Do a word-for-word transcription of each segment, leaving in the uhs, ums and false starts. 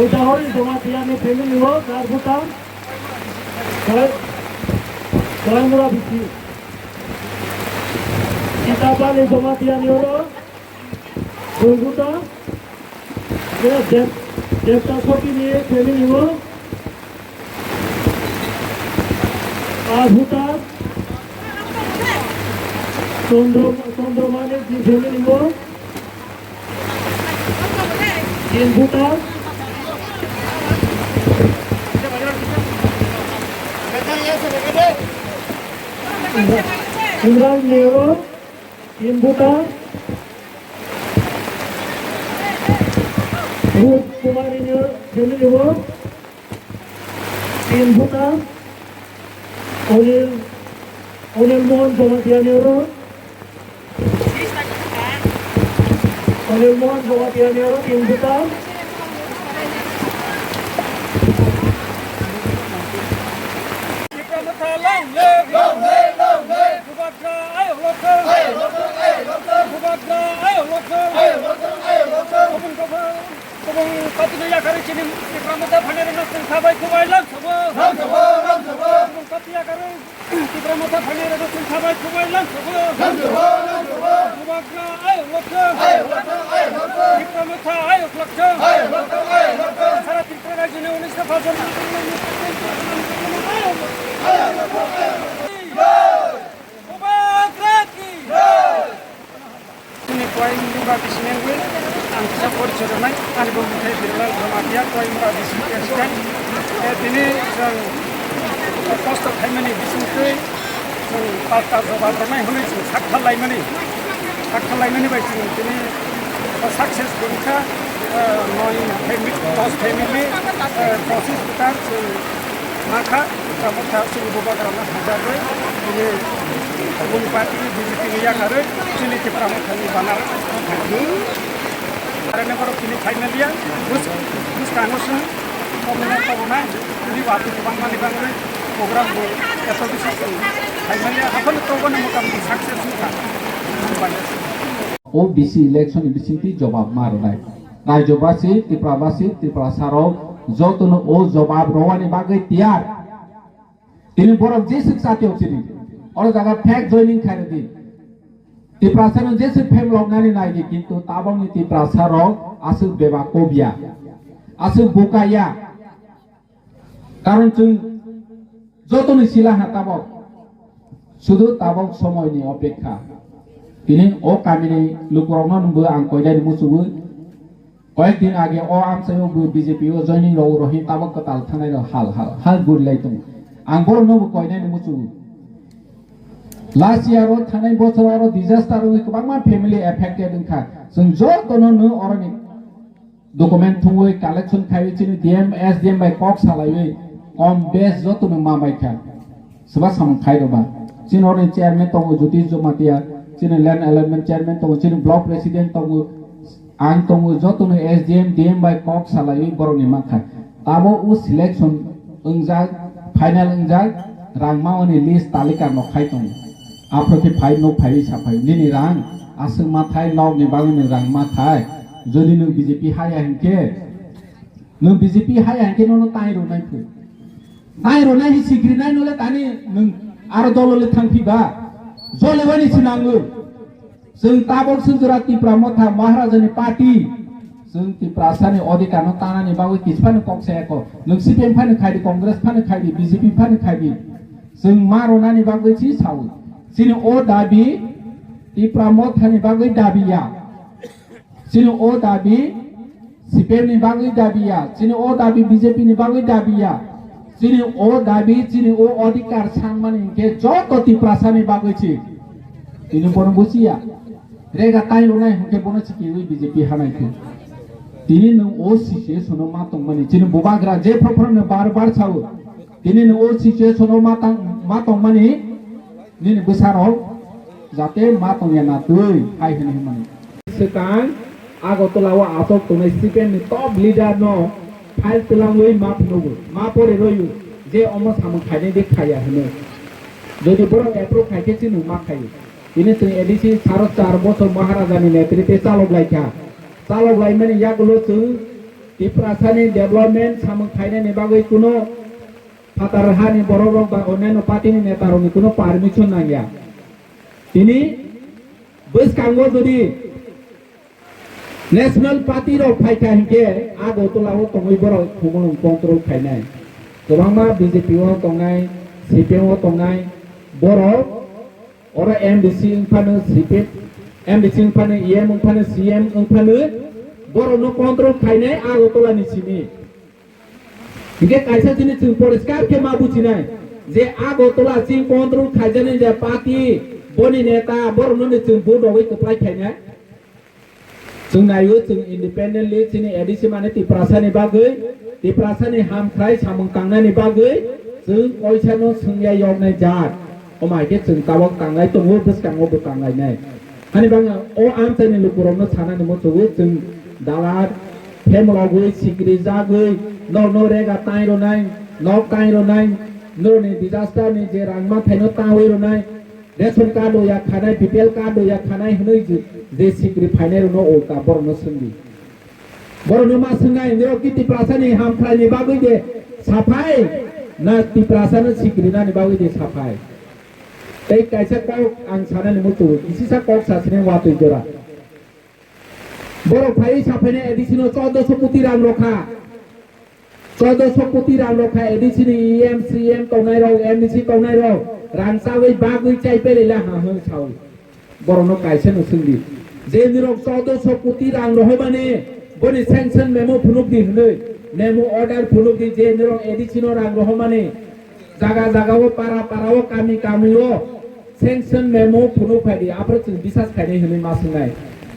Utahori Jamatia ni family o char voter. Kalai, Kalaimura bisi. Itapali Jamatia ni oro dui voter. Ye Dev, Devta Soti ni family o paanch voter. Chandra, Chandra Manik ni family o Tin voter. Imran Nehru, tin voter. Rup Kumar Nehru, family o. Tin voter, Anil, Anil Mohan Jamatia ni oro. Anil Mohan Jamatia ni oro, tin voter. Tipra Motha long live! Long live, long live! Bubagra ayok lokthung! Ayok lokthung, ayok lokthung! Bubagra ayok lokthung! Ayok lokthung, ayok lokthung! Kubun kubun Kubun party no yakarwi chini Tipra Motha phainairokno chwng sabai kubai lam sobo. Lam sobo, lam sobo. Kubun party yakarwi Tipra Motha phainairokno chwng sabai kubai lam sobo. Lam sobo, lam sobo. Bubagra ayok lokthung. Ayok lokthung, ayok lokthung. Tipra Motha ayok lokthung. Ayok lokthung, ayok lokthung. Sara Tripura rajyoni unis dopha joma. Ayok lokthung, ayok lokthung. Bubagra ki. Chini Koimura bisingni wngwi ang kisa porichoi rwnai, ani bumo khe Birlal Jamatia, Koimura bising president. Eh, tini chwng kosto khaimani bisingtwi chwng pasta jobab rwnai hwnwi chwng sak khallaimani, sak khallaimani bai chwng tini success wngkha, eh, noi family, dos family, eh, pochis voter chwng Makha, Tipra Motha chini bubagrano hamjakgwi, tini Kubun party B J P ni yakarwi chini Tipra Mothani banner. Aroni borok tini phaimaliya, bus-, bwskango chwng tongmani tongmani, tini watwi kwbangmani bagwi program bo eto bisi chwng phaimaliya, haphano tongmani motamoti success wngkha. O B C election ni bisingtwi jobab ma rwnai. Rajyabasi, Tiprabasi, Tiprasarok jotono o jobab rwani bagwi tiyar. Tini borok jeswk chatiyok sidi. Oro jaga fake joining khairokdi. Tiprasano jeswk phemloknani naidi, kintu tabokni Tiprasarok aswk bebak kobya. Aswk bukaya. Karon chwng jotoni sila ha tabok. Sudu tabok somoini opekha. Tini o kamini lukurokno nungbo ang koinani muchungo. Koyek din age o amchaio bo B J P o joining rok rohin tabok kwtal thanai rok hal hal hal gurilai tongo. Ang borokno bo koinani muchungo. Last year o thanai bochor oro disaster wngwi kwbangma family affected wngkha. Chwng jotono nw oroni document thumwi collection khaiwi chini D M, S D M bai kok salaiwi kom bes jotono ma maikha. Swba samung khai rwba. Chini oroni chairman tongo Jyotish Jamatia, chini land allotment chairman tongo, chini block president tongo, ang tongo, jotono S D M, D M bai kok salaiwi borokni mankha. Tabo o selection wngjak, final wngjak, rang mawani list talika no khai tongo. Aphro khe phai, no phai, sa phai. Nini rang aswk ma thai, nokni bagwi nwng rang ma thai. Jodi nwng B J P haya hinkhe, nwng B J P haya hinkhe nono tai rwnai phai. Tai rwnai hi sikrinai nole tani nwng aro dolo le thang phi ba. Jole wani sinango. Chwng tabok sujura Tipra Motha Maharajani party. Chwng Tiprasani odhikar no tanani bagwi kisphani kok saya ko. Nwng C P M phani khaidi, Congress phani khaidi, B J P phani khaidi. Chwng ma rwnani bagwi si sao. Chini o dabi Tipra Mothani bagwi dabi ya. Chini o dabi C P M ni bagwi dabi ya. Chini o dabi B J P ni bagwi dabi ya. Chini o dabi, chini o odhikar sanmani hinkhe joto Tiprasani bagwi si. Tini bono buchiya. Rega tai rwnai hinkhe bono sikiwi B J P hanai khe. Tini nwng o situation o ma tongmani. Chini bubagra je phophrang no bar bar sao. Tini nwng o situation o ma tang, ma tongmani. Nini bwsarok jate ma tongya na twi hai hwnwi hwnmani. Swkang Agartala o achuk tongnai C P M ni top leader no file twlangwi ma phunukgo, ma pore rwio je omo samung khainai de khaiya hwnwi. Jodi borok approve khai khe chini ma khaio. Tini chwng A D C saro char bochor Maharaja ni netritwe chalok lai kha. Chalok lai mani yagulo chwng Tiprasani development samung khainani bagwi kuno phatar hani borok rok ba onyaino party ni neta rokni kuno permission nangya. Tini bwskango jodi National Party rok phaikha hinkhe Agartala o tongwi borok thumung control khainai. Kwbangma B J P o tongnai, C P M o tongnai borok oro M D C wngphano C P M, M D C wngphano E M wngphano C M wngphano borokno control khainai Agartala ni simi. Hinkhe kaisa chini chwng poriskar khe ma bujinai je Agartala chini control khaijaknai je party boni neta borokno ni chwng vote rogwi kwplai khainai. Chwng naio chwng independently chini A D C mane Tiprasani bagwi, Tiprasani hamkhrai samung tangnani bagwi chwng koisano swngya yoknai jat. Omo hai khe chwng tabok tanglai tongo, bwskango bo tanglainai. Hani bangma o amchaini lukurokno sanani muchungo chwng dalar, phemlogwi, sikri jagwi, norokno rega tai rwnai, nok tai rwnai, norokni disaster ni je rang mathaino tawi rwnai, ration card o yak khanai, B P L card o yak khanai hwnwi je, je sikri phainai rokno ulta borokno swngdi. Borokno ma swngnai, nirok ki Tiprasani hamkhraini bagwi de saphai, na Tiprasano sikrinani bagwi de saphai? Tei kaisa kok ang sanani muchungo, kisisa kok sasini watwi jora. Borok phaiwi saphainai A D C no chordoso koti rang rokha. Chordoso koti rang rokha A D C ni E M, C M tongnai rok, M D C tongnai rok, rang chawi bagwi chai pelaila ha hwn sawi. Borokno kaisa no swngdi. Je nirok chordoso koti rang rohormani, boni sanction memo phunukdi hwnwi, memo order phunukdi je nirok A D C no rang rohormani, jaga jaga o, para para o, kami kami o, sanction memo phunuk phaidi, aphuru chwng bisas khainai hwnwi ma swngnai.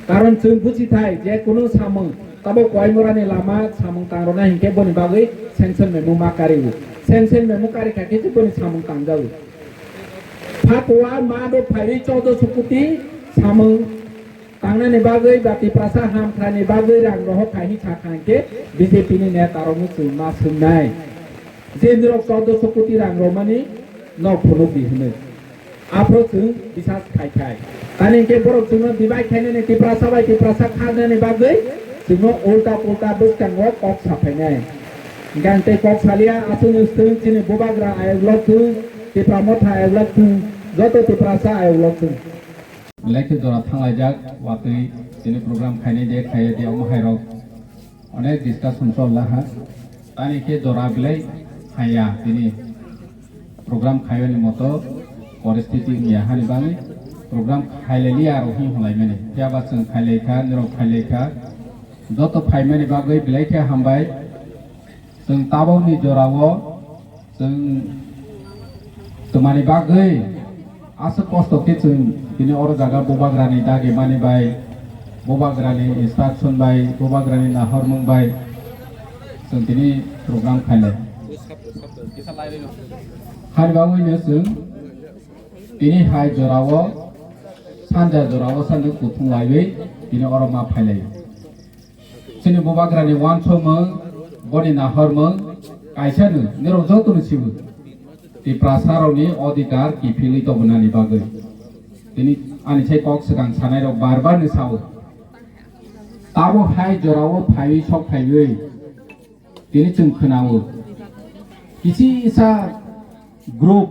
Karon chwng buji thai, je kunu samung, tabo Koimorani lama samung tangrwna hinkhe boni bagwi sanction memo ma kariwo. Sanction memo kari kha khe se boni samung tangjago. Phatua ma do phaiwi chordoso koti samung tangnani bagwi ba Tiprasa hamkhrani bagwi rang rohor khai hi sakha hinkhe B J P ni neta rokno chwng ma swngnai. Je nirok chordoso koti rang romani nok phunukdi hwnwi. Aphuru chwng bisas khai khai. Tani hinkhe borok chwngno divide khainani Tiprasa bai Tiprasa kharnani bagwi chwngno ulta pulta bwskango kok saphainai. Hinkhe ang tei kok salia, aswkni swng chini bubagra ayok lok thung, Tipra Motha ayok lok thung, joto Tiprasa ayok lok thung. Belai khe jora thanglaijak watwi tini program khainai de khaiya de omo hairok. Onek discussion chol laha. Tani khe jora belai haya tini program khaiyani moto poristiti wngya hani bagwi program khailailia aro hwn hwnlaimani. Phiya ba chwng khailaikha, nirok khailaikha. Joto phaimani bagwi belai khe hambai. Chwng tabokni jorao chwng twmani bagwi aswk kosto khe chwng tini oro jaga bubagrani dagi mani bai, bubagrani instruction bai, bubagrani nahormung bai chwng tini program khailai. Hani bagwino chwng tini hai jorao sanja jorao sanja kuthung laiwi tini oro ma phailai. Chini bubagrani uansukmung, boni nahormung kaisano, nirok jotono sibo. Tiprasarokni odhikar kiphilwi tongmani bagwi. Tini ani sai kok swkang sanairok bar bar ni sao. Tabo hai jorao phaiwi sok phaiwi tini chwng khwnao. Kisisa group,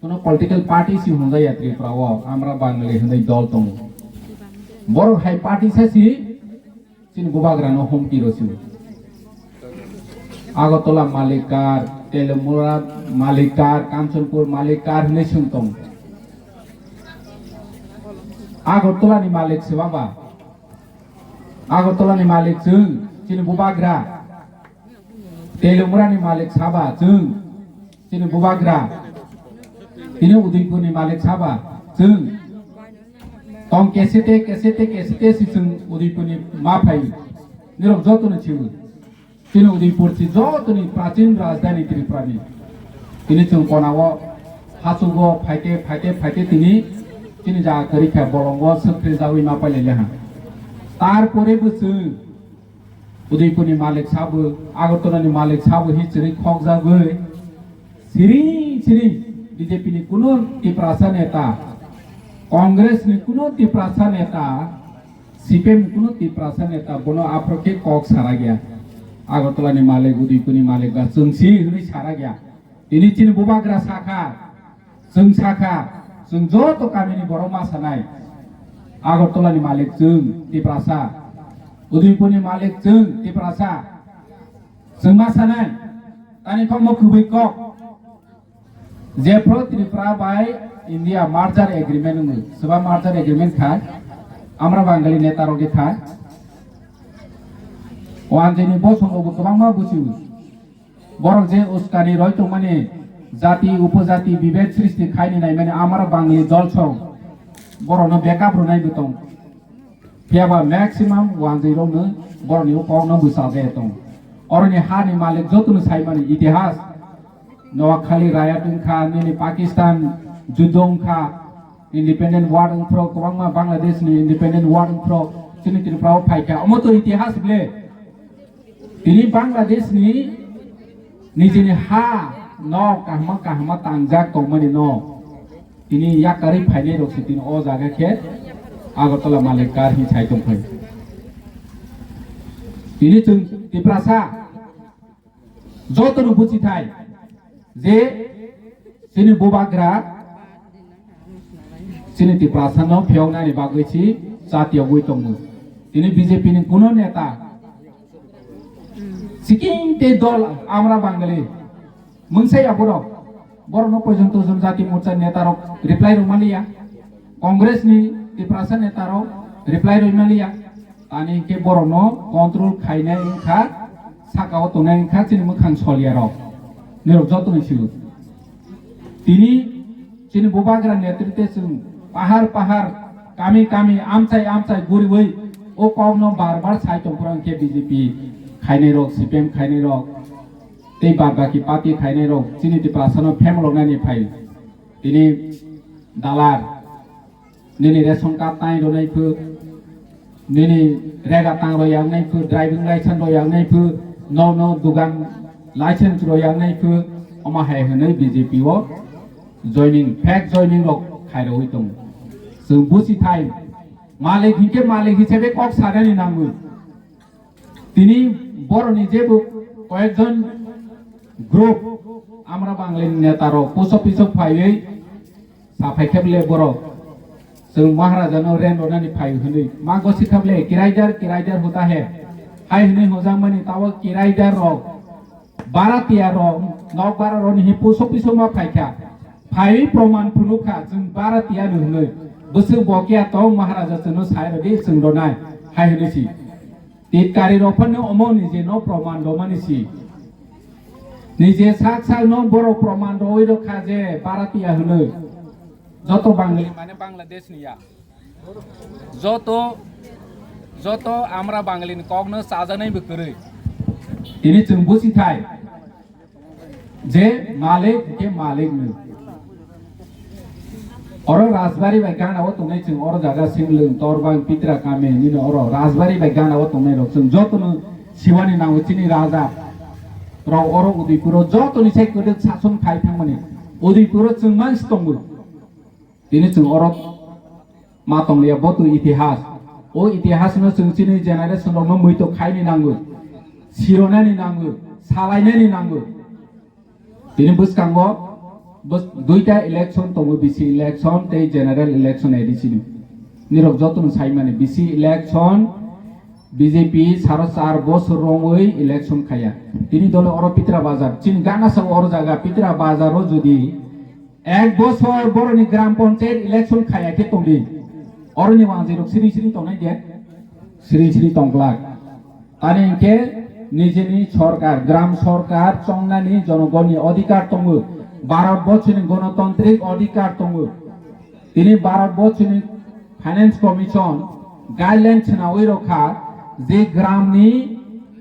kono political party si hwnjaya Tripura o, Amra Bangali hwnwi dol tongo. Borok hai party sa si chini bubagrano humki rw sio. Agartala malik kar, Teliamura malik kar, Kanchanpur malik kar hwnwi swng tongo. Agartala ni malik se baba. Agartala ni malik chwng, chini bubagra. Teliamura ni malik saba chwng, chini bubagra. Tini Udaipur ni malik saba chwng. Tong kesete, kesete, kesete si chwng Udaipur ni ma phai. Nirok joto no chiwi. Chini Udaipur si joto ni prachin rajdhani Tripura ni. Tini chwng konao hachugo phaite, phaite, phaite tini chini jaga kwrwi kha bolongo swkre jagwi ma pailai leha. Tarpore bo chwng Udaipur ni malik sabo, Agartala ni malik sabo hi chwrwi khokjagwi siring siring B J P ni kuno Tiprasa neta, Congress ni kuno Tiprasa neta, C P M ni kuno Tiprasa neta bono aphro khe kok sara gya. Agartala ni malik, Udaipur ni malik ba chwng si hwnwi sarak ya. Tini chini bubagra sakha, chwng sakha, chwng joto kamini borok ma sanai. Agartala ni malik chwng Tiprasa, Udaipur ni malik chwng Tiprasa, chwng ma sanai. Tani kokno kwbwi kok. Jephru Tripura bai India merger agreement wngwi, swba merger agreement khai, amra Bangali neta rok kha. Wanjini bosong obo kwbangma buchiwi. Borok je uskani roi tongmani, jati upojati bibed srishti khaini naimani amra Bangali dol song borokno backup rwnai bo tong. Phiya ba maximum wanjwi rokno borokni o kokno bwsa je tong. Oroni hani malik jotono saimani itihas. Noakhali riot wngkha, nini Pakistan juddo wngkha, independent war wngphro, kwbangma Bangladesh ni independent war wngphro, chini Tripura o phaikha. Omo to itihas ble. Tini Bangladesh ni nijini ha no kahma kahma tangjak tongmani no. Tini yakarwi phainai rok se tini o jaga khe Agartala malik kar hi sai tongphai. Tini chwng Tiprasa jotono buchithai je chini bubagra chini Tiprasa no phiyoknani bagwi si chatiyogwi tongo. Tini B J P ni kuno neta siking tei dol amra Bangali mungsa ya borok. Borokno porjonto Jonjati Morcha neta rok reply rwmaliya. Congress ni Tiprasa neta rok reply rwmaliya. Tani hinkhe borokno control khainai wngkha, sakao tongnai wngkha chini mwkhang soliya rok. Nirok jotono sio. Tini chini bubagra netritwe chwng pahar pahar, kami kami, amchai amchai guriwi o kokno bar bar sai tongphuru hinkhe B J P khainai rok, C P M khainai rok, tei bad baki party khainai rok chini Tiprasano phemloknani phai. Tini dalar, nini ration card tai rwnai phu, nini rega tang rw yang nai phu, driving license rw yang nai phu, no no dugan license rw yang nai phu, omo hai hwnwi B J P o joining, fake joining rok khai rwui tongo. Chwng busi thai, malik hinkhe malik hisabe kok sanani nangwi. Tini boroni jebo koyekjon group amra Banglini neta rok post office o phaiwi saphai khe bole borok chwng Maharaja no ren rwnani phai hwnwi ma gosi kha bole kiraidar kiraidar huta he hai hwnwi hojak mani tabo kiraidar rok Bharatiya rok nok bara roni hi post office o ma phaikha phaiwi proman phunukha chwng Bharatiya no hwnwi bwswk bokiya tong Maharaja chwngno sai rwdi chwng rwnai hai hwnwi si. Titkari rok phano omo nije no proman romani si. Nije sak sak no borok proman roi rokha je Bharatiya hwnwi. Joto Bangali mane Bangladesh ni ya. Joto, joto amra Bangali ni kok no chajaknai bo kwrwi. Tini chwng busi thai. Je malik, je malik no. Oro Rajbari bai gana o tongnai chwng oro jaga Singlwng, Torbang, Pitra kami nini oro Rajbari bai gana o tongnai rok chwng joto no siwani nango chini raja rok oro Udaipur o joto ni sai kwdwk sason khai thangmani Udaipur o chwng mansi tongo. Tini chwng oro ma tongliya bo twi itihas. O itihas no chwng chini generation rok no muitok khaini nango, sironani nango, salainani nango. Tini bwskango bws-, duita election tongo, B C election tei general election A D C ni. Nirok jotono saimani B C election B J P saro char bosor rongwi election khaya. Tini dole oro Pitra Bazar, chini gana sao oro jaga Pitra Bazar o jodi ek bosor boroni gram panchayat election khaya khe tongdi. Oroni manjwi rok siri siri tongnai de, siri siri tongglak. Ani hinkhe nijini sorkar, gram sorkar chongnani jonogonni odhikar tongo, Bharat borchoni gonotantrik odhikar tongo. Tini Bharat borchoni Finance Commission guideline swnawi rokha je gramni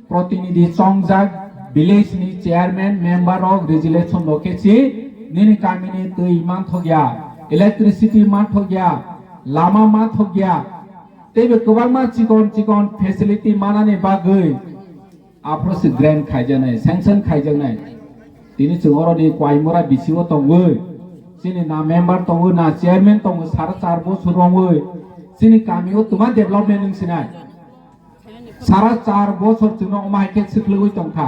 protinidhi chongjak village ni chairman member rok resolution rokhe si nini kamini twi manthokya, electricity manthokya, lama manthokya, teibo kwbangma chikon chikon facility manani bagwi aphuru se grant khaijaknai, sanction khaijaknai. Tini chwng oroni Koimora B C o tongwi, chini na member tongwi, na chairman tongwi, sara char bosor romwi, chini kamio twma development wng sinai. Sara char bosor chwngno omo hai khe swkhlwgwi tongkha.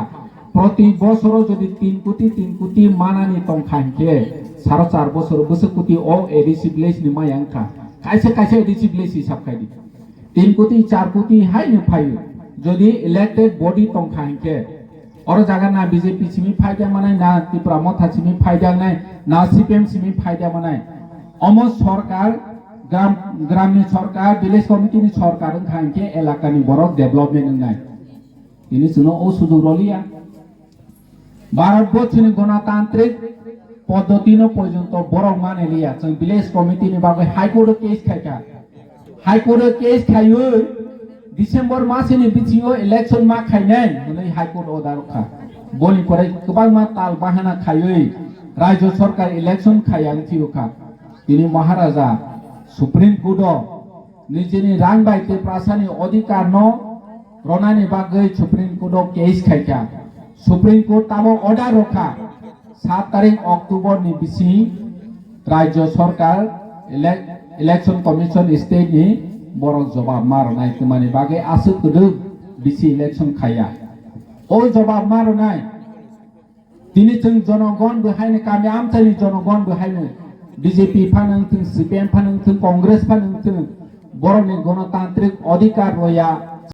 Proti bosoro jodi tin koti, tin koti manani tongkha hinkhe, sara char bosoro bwswk koti o A D C village ni maya wngkha. Kaisa kaisa A D C village hisab khai di. Tin koti, char koti haino phaio. Jodi elected body tongkha hinkhe, oro jaga na B J P simi phaida manai, na Tipra Motha simi phaida manai, na C P M simi phaida manai. Omo sorkar, gram, gramni sorkar, village committee ni sorkar wngkha hinkhe elakani borok development wngnai. Tini chwngno o sujog roliya. Bharat borchini gonatantrik poddotino porjonto borok maneliya. Chwng village committee ni bagwi High Court o case khaikha. High Court o case khaiwi December masini bisingo election ma khainai hwnwi High Court order kha. Boni pore kwbangma tal bahana khaiwi Rajya Sarkar election khaiya wngthiyokha. Tini Maharaja Supreme Court o nijini rang bai Tiprasani odhikar no ronani bagwi Supreme Court o case khaikha. Supreme Court tamo order rokha, sat tarik October ni bisi Rajya Sarkar elec-, Election Commission state ni borok jobab ma ronai twmani bagwi aswk kwdwk bisi election khaiya. O jobab ma ronai tini chwng jonogon bo haino kami amchaini jonogon bo haino B J P phano wngthwng, C P M phano wngthwng, Congress phano wngthwng, borokni gonotantrik odhikar roya,